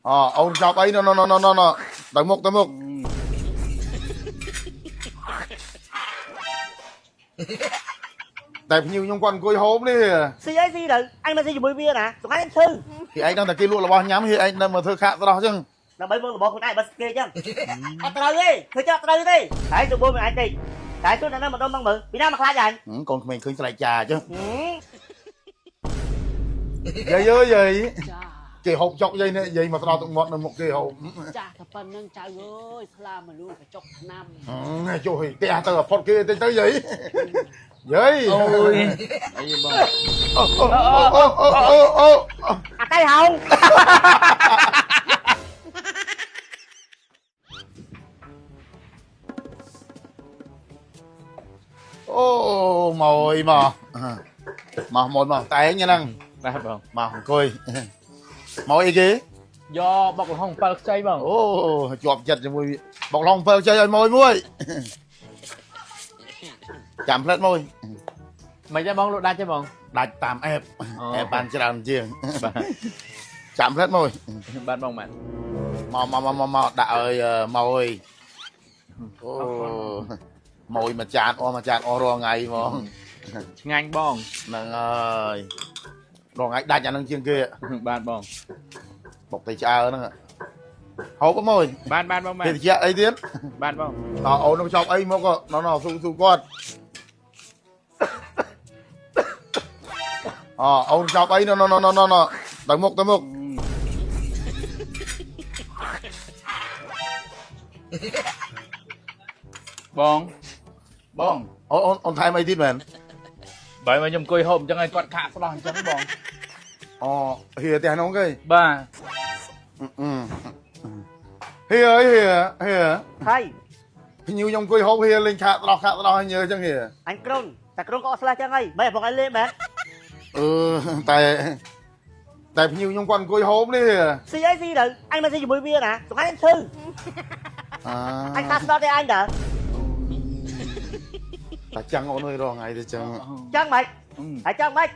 អអូនចប់អីណណណណណទៅមុខទៅមុខតែភ្ញៀវខ្ញុំគាត់អង្គុយហូបនេះ ស៊ីអីស៊ីទៅអញមិនស៊ីជាមួយវាណាសុខឯងឈឺ គេឯងដឹងតែគេលក់របស់ញ៉ាំហេឯងនៅមកធ្វើខាក់ស្រស់ចឹង ដើម្បីមើលរបស់ខ្លួនឯងបើគេចឹងអត់ត្រូវទេធ្វើចឹងអត់ត្រូវទេហើយទៅបួនមិនអាចទេតែជួយនៅម្ដុំហ្នឹងមើលពីណាមកខ្លាចអញ កូនក្មេងឃើញស្រែកចាចឹងយាយអើយយាយ ចា គេហូបចុកយាយនេះយាយមកស្រស់ទឹកមាត់នៅមុខគេហូប ចាស់តែប៉ុណ្្នឹងចៅអើយស្លាមនុស្សកញ្ចុកឆ្នាំ ចុះផ្ទះទៅផុតគេតិចទៅយាយយាយ អូយអីបង អូអូអូអូអូ អាតៃហោង អូមកអើយមកមកមកមកតែងហ្នឹង បាទបង មកអង្គុយមកអីគេ យកបុកល្ហុង7ខ្ចីបង អូជាប់ចិត្តជាមួយបុកឡង7ខ្ចីឲ្យមួយមួយចាំផ្លិតមួយ មិនទេបងលក់ដាច់ទេបង ដាច់តាមអេបអេបបានច្រើនជាង បាទ ចាំផ្លិតមួយ បាទបងបាទ មកមកមកមកដាក់ឲ្យមកអើយអូមួយមួយចានអស់មួយចានអស់រាល់ថ្ងៃហ្មង ឆ្ងាញ់បង ហ្នឹងហើយរាល់ថ្ងៃដាច់អានឹងជាងគេ បាទបង បុកទៅឆ្អើហ្នឹងហូបមួយ បាទបាទបងបាទ ភេសជ្ជៈអីទៀត បាទបង តអូននឹងចប់អីមកណណស៊ូស៊ូគាត់អអូនចប់អីណណណណណទៅមុខទៅមុខ បងបង អូនអូនថែមអីទៀតមែន បើមកខ្ញុំអង្គុយហូបអញ្ចឹងឲ្យគាត់ខាក់ស្ដោះអញ្ចឹងបង អូហៀផ្ទះនោះគេ បាទ ហៀអើយហៀហៀ ហើយ ភ្ញៀវខ្ញុំអង្គុយហូបហៀលេងខាក់ត្រោះខាក់ត្រោះឲ្យញើអញ្ចឹងហៀ អញក្រុងតែក្រុងក៏អត់ស្លាស់ចឹងហើយមិនបងឯងលេងមែន អឺតែតែភ្ញៀវខ្ញុំគាត់អង្គុយហូបនេះ ស៊ីអីស៊ីទៅអញមិនស៊ីជាមួយវាណាសុខឯងឈឺអញខាត់ស្ដោះទេអញតើ តែចឹងអូនអើយរាល់ថ្ងៃទៅចឹង ចឹងម៉េចហើយចឹងម៉េច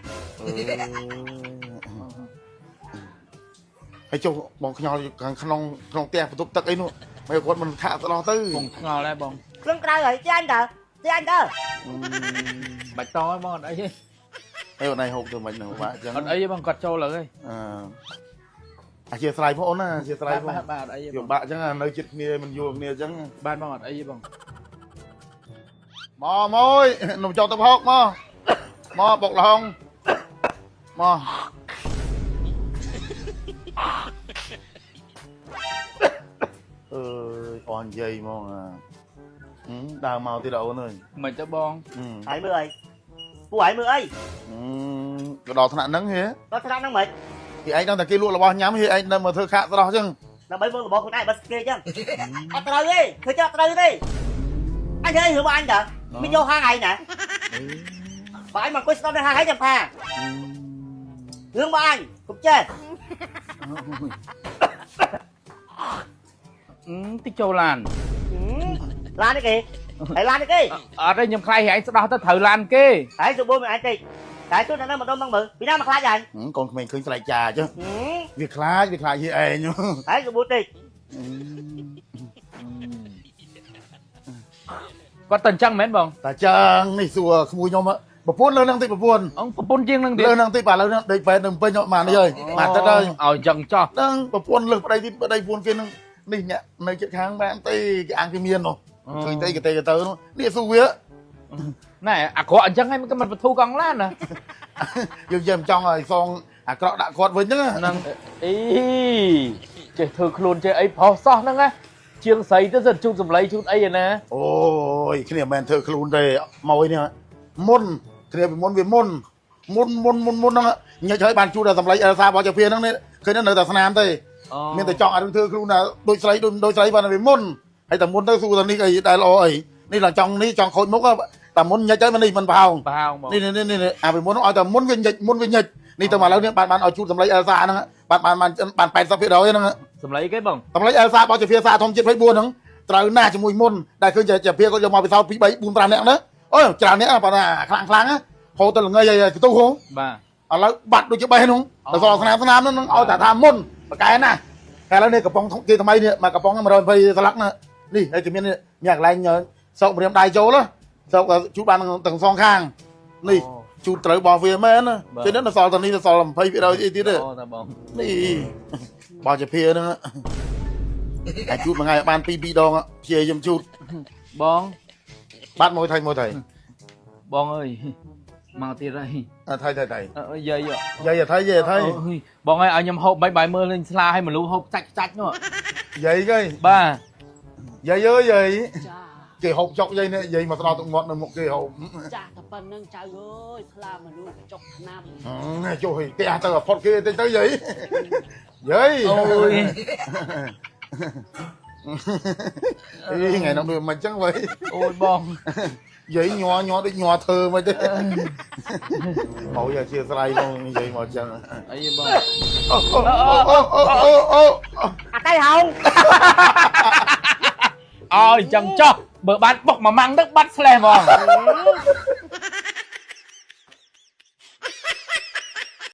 ហើយចុះបងខ្ញល់ខាងក្នុងក្នុងផ្ទះបន្ទប់ទឹកអីនោះមិនគាត់មិនខាក់ត្រោះទៅ បងឆ្ងល់ដែរបង ក្នុងក្រៅហើយទេអញតើទេអញតើ បាច់តឲ្យបងអត់អីទេ អីអូនឯងហូបទៅមិនហ្នឹងបាក់ចឹង អត់អីទេបងគាត់ចូលហើយ អឺអធិស្ឋានផងអូនណាអធិស្ឋានផង បាទបាទអត់អីទេ វា បង បាក់ចឹងនៅចិត្តគ្នាមិនយល់គ្នាចឹង បាទបងអត់អីទេបង មកមកអើយនំចောက်ទៅហុកមកមកបុកល្ហុងមកអើយអននិយាយហ្មងអាដើរមកទៀតអូនអើយ មិនទៅបង ហើយមើលអីពួកហើយមើលអី ក៏ដល់ថ្នាក់ហ្នឹងហេ ដល់ថ្នាក់ហ្នឹងម៉េច គេឯងដឹងតែគេលក់របស់ញ៉ាំហេឯងនៅមកធ្វើខាក់ស្រស់ចឹង ដើម្បីមើលរបស់ខ្លួនឯងបើគេចឹងអត់ត្រូវទេធ្វើចឹងអត់ត្រូវទេអញធ្វើរឿងរបស់អញតើមានយកហាងឯងណាបើអញមកអង្គុយស្ដាប់នៅហាងឯងចាំផារឿងរបស់អញកុំចេះ តិចចូលឡាន ឡាននេះគេហើយឡាននេះគេ អត់ទេខ្ញុំខ្លាចឯងស្ដោះទៅត្រូវឡានគេ ហើយទៅបួនមិនអញតិចតែជួយនៅម្ដុំហ្នឹងមើលពីណាមកខ្លាចអញ កូនក្មេងឃើញស្រែកចាចឹងវាខ្លាចវាខ្លាចហេឯង ហើយទៅបួនតិច គាត់ទៅអញ្ចឹងមែនបង តាចឹងនេះសួរក្មួយខ្ញុំប្រពន្ធលើនឹងតិចប្រពន្ធ អង្គប្រពន្ធជាងនឹងទៀត លើនឹងតិចបាទលើនឹងដេកបែតនឹងពេញមកនេះហើយបាទទឹកហើយ ឲ្យអញ្ចឹងចោះ ដឹងប្រពន្ធលើសប្តីទីប្តីប្រពន្ធគេនឹងនេះអ្នកនៅចិត្តខាងបានទេគេអាងគេមាននោះឃើញទេគេទេគេទៅនោះនេះសួរវា ណែអាក្រក់អញ្ចឹងហើយមិនក៏មិនបធូកង់ឡានណា យើងយើងមិនចង់ឲ្យសងអាក្រក់ដាក់គាត់វិញហ្នឹង ហ្នឹងអីចេះធ្វើខ្លួនចេះអីប្រុសសោះហ្នឹងណាជាងស្រីទៅសិនជូតសម្លៃជូតអីឯណា អូយគ្នាមិនមែនធ្វើខ្លួនទេមកនេះមុនគ្នាពីមុនវាមុនមុនមុនមុនមុនហ្នឹងញ៉ិចហើយបានជូតដល់សម្លេងអេលសារបស់ចាភាហ្នឹងនេះឃើញនៅតែស្នាមទេមានតែចង់ឲ្យធ្វើខ្លួនណាដូចស្រីដូចដូចស្រីបានវាមុនហើយតែមុនទៅសួរតែនេះអីដែលល្អអីនេះឡើងចង់នេះចង់ខូចមុខតែមុនញ៉ិចហើយមិននេះមិនប្រហោង ប្រហោងបង នេះនេះនេះអាពីមុនឲ្យតែមុនវាញិចមុនវាញិចនេះទៅមកឥឡូវនេះបានបានឲ្យជូតសម្លេងអេលសាហ្នឹងបានបានបានបាន80%ហ្នឹង សម្លៃគេបង សម្លេងអេលសារបស់ជាភាសាធម្មជាតិ24ហ្នឹងត្រូវណាស់ជាមួយមុនដែលឃើញជាភាគាត់យកមកពិសោធន៍2 3 4 5នាក់ណាអូយច្រើននាក់ប៉ុន្តែខ្លាំងខ្លាំងហូរទៅល្ងីហើយកន្ទុះហូ បាទ ឥឡូវបាត់ដូចជាបេះហ្នឹងទៅសល់ស្នាមស្នាមហ្នឹងឲ្យតែថាមុនប្រកែណាហ ឥឡូវនេះកំប៉ុងគេថ្មីនេះមកកំប៉ុង120ស្លាកណានេះហើយគេមានមានកន្លែងសោកម្រាមដៃចូលសោកជូតបានទាំងសងខាងនេះជូតត្រូវរបស់វាមែនណាពេលនេះសល់តនេះសល់20%អីទៀត អូតាបង នេះបោះជាភាហ្នឹងអាជូតមួយថ្ងៃបាន2 2ដងព្យាយាមជូត បង បាត់មួយថៃមួយថៃ បងអើយមកទៀតហើយ ថៃថៃថៃ អើយាយ យាយថៃយាយថៃ បងអើយឲ្យខ្ញុំហូបមិនបាយមើលលេងស្លាឲ្យមលូហូបចាច់ចាច់នោះ យាយគេ បាទ យាយអើយយាយ ចា គេហូបចុកយាយនេះយាយមកស្ដោទឹកមាត់នៅមុខគេហូប ចាស់តែប៉ុណ្្នឹងចៅអើយស្លាមនុស្សកញ្ចុកឆ្នាំ ចុះគេអាចទៅផុតគេតិចទៅយាយយាយ អូយ អីថ្ងៃនោះដូចមិនចឹងវិញ អូយបង យាយញ័រញ័រដូចញ័រធ្វើមិនទេមកយាយជាស្រ័យមកយាយមកចឹង អីបង អូអូអូអូអូ អាតៃហោង អើយចឹងចោះបើបានបុកមួយម៉ាំងទៅបាត់ស្លេះហ្មង